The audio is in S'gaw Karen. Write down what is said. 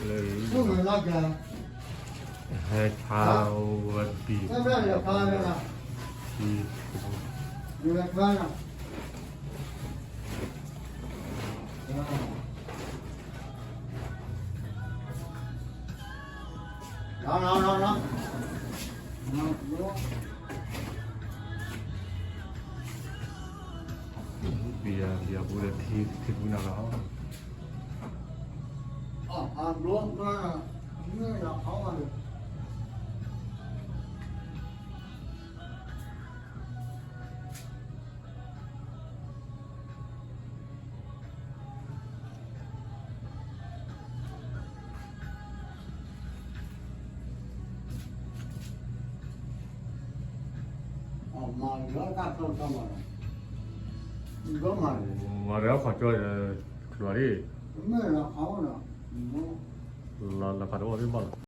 လၢ ဟဲဖးဝဲဒံး ဘံယၤ ဘံယၤပူၤဒီး ထံပူၤနၤလီၤ. မၤဒီးအခီၣ်ကၠီဒီး ချူၤလီၤလံ, လီၤလီၤဖးတအိၣ်သ့ၣ်ဘၣ်လီၤ,